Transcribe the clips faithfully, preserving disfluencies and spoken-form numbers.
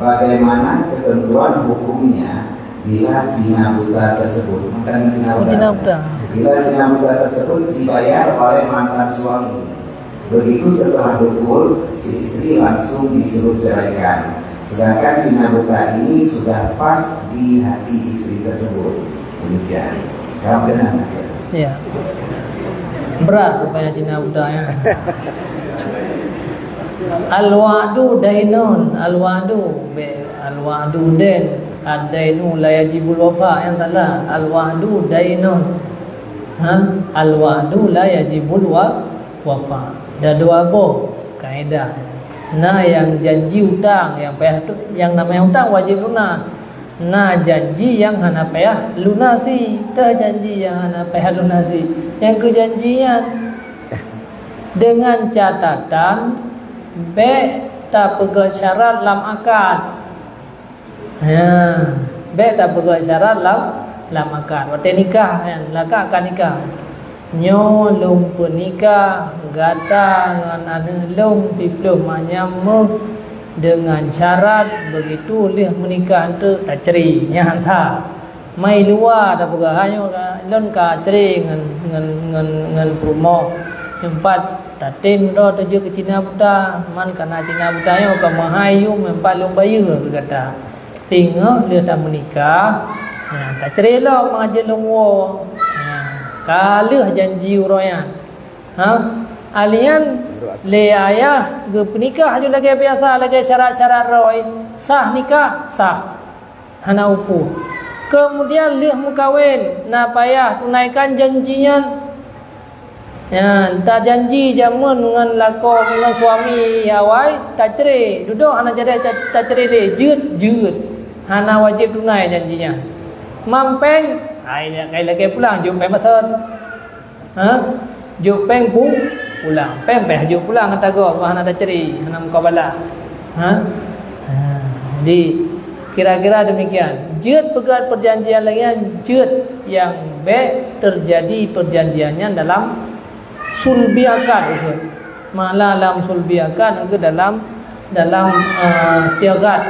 Bagaimana ketentuan hukumnya bila Cina buta tersebut, bukan Cina buta, Cina buta. Bila Cina buta tersebut dibayar oleh mantan suami? Begitu setelah dukul, si istri langsung disuruh ceraikan. Sedangkan Cina buta ini sudah pas di hati istri tersebut. Demikian. Kamu kenal tak? Ya. Berat rupanya Cina buta, ya. Al-wa'du dainun, al-wa'du, be, al-wa'du dain, ad-dainu la yajibul wafa, nyang salah. Al-wa'du dainun. Ha? Al-wa'du la yajibul wa-, wafa. Ada dua boh kaedah. Na nyang janji utang, nyang payah tu, nyang namanya utang wajib lunas. Na janji nyang hana payah lunasi, teuh janji nyang hana payah lunasi. Nyang keu janji nyan, dengan catatan bèk tapeugèt syarat lam akad. Ha, bèk tapeugèt syarat lam, lam akad. Watèe nikah nyan, lakèe akad nikah. Nyoe lôn peunikah gata ngon aneuk lôn siplôh manyam méuh deungon syarat begitu lheueh meunikah eunteuk tacre. Nyan that. Mai luwa tapeugah, "Hai nyoe ka, lôn ka cre ngon, ngon, ngon, ngon peurumoh. Nyoe pat tatem droe teujeuet keu Cina buta, man kana Cina buta nyoe ka meuhai yum, nyoe pat lôn bayeue keu gata." Singoh lheueh tameunikah, ha, tacre lom mangat jeuet lôn woe. Ha, ka lheueh janji uroe nyan. Ha, alian lé ayah geupeunikah laju lagèe biasa, lagèe syarat-syarat roh, sah nikah, sah. Hana upôh. Keumudian lheueh meukawen, na payah tunaikan janji nyan. Nyan, tajanji jameun ngon lakoe, ngon suami awai, tacre. Dudoe hana jadi ta-, tacre lé, jeuet, jeuet. Hana wajéb tunai janji nyan. Mam péng, hai, kai lagèe pulang, jeuet péng meuseuen. Ha? Jok péng pu-, pulang. Péng payah jok pulang, hana tagoe, hana tacre, hana meukabalah. Ha? Ha. Jadi, kira-kira demikian. Jeuet peugèt perjanjian lagèe nyan, jeuet nyang bèk terjadi perjanjian nyan dalam sulbi akad, malah dalam sulbi akad, ke dalam dalam, eh, siagat,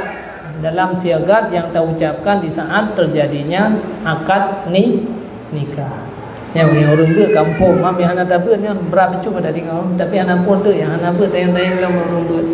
dalam siagat yang taucapkan di saat terjadinya akad ni-, nikah. Nyang ureueng beuet gampông, mam nyang hana tabeuet nyan brat bacut that deungoe, tapi hana phôn teuk, nyang hana beuet tanyong-tanyong lom ureueng beuet.